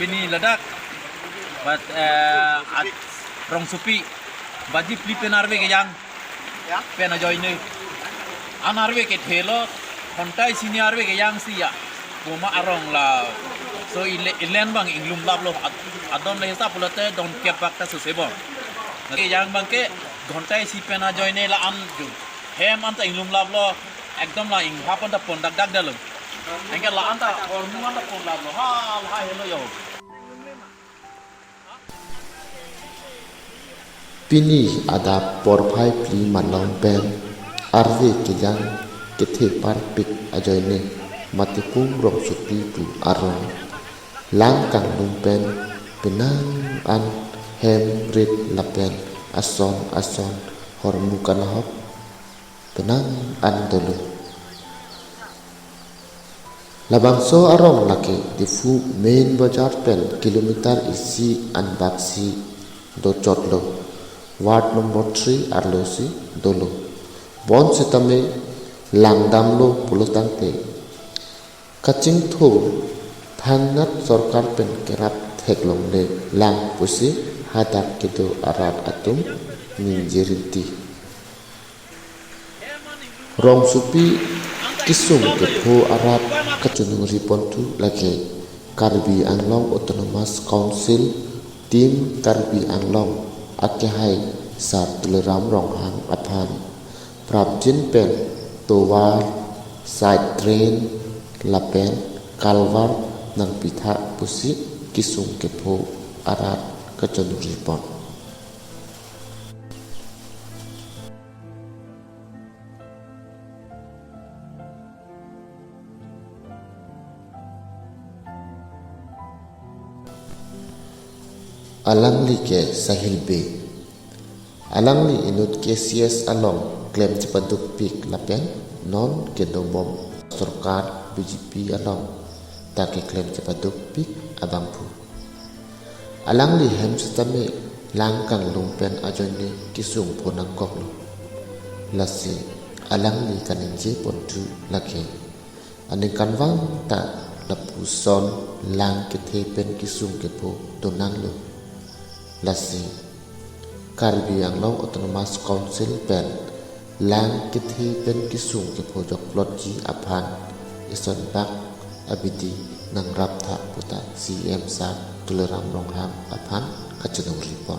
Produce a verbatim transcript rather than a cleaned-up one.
Pini ladak, bat, eh, at Rongsopi, baji phli pen arve kejang pen ajoine. An arve kethelo, ghonta isi arni arve kejang si ya. Boma arong la, so ile, ilen abang inglum laplo, ad-, adon le hisap pulote don kep bak ta suse bo. Kejang abangke, ghonta isi pen ajoine la-an ju. Hem anta inglum laplo, ekdom la inghap anta pon dakdak detlo. Anke la-an ta hormu anta pon laplo, ha, la helo jo. Pini adap porphai phli malom pen arve kejang kethe parpik ajoine Matipung Rongsopi pu arong lang kanglum pen penang an hem rit lapen ason ason hormu kanahok penang an dolo. Labangso arong lake Diphu main bazar pen kilometer isi anbak si dochotlo. Ward number three arlo si dolo. Bonsitame langdamlo pulotangte kachingthur thangnat sorkar pen kerap theklongle lang pusi hadak kedo arat atum ningje rinti. Rongsopi kesung kepho arat kachiningri ponthu lake Karbi Anglong Autonomous Council Team Karbi Anglong akehai Sar Tuliram Ronghang aphan prapjin pen tovar, side drain lapen culvert nangpitha pusi kesung kepho arat kachiningri pon. Alangli ke Sahil Bey. Alangli inut K C S along klem chepadukpik lapen non kedobom sorkar B J P along ta keklem chepadukpik abangphu. Alangli hem sitame lang kanglum pen ajoine kesung pho nangkoklo. Lasi alangli kaningje ponthu lake aningkanvang ta lapuson lang kethe pen kesung kepho donanglo. Lasi Karbi Anglong Autonomous Council pen lang kethe pen kesung kepho jokplotji aphan isonbak abidi nangraptha puta C M Sar Tuliram Ronghang aphan kachiningri pon.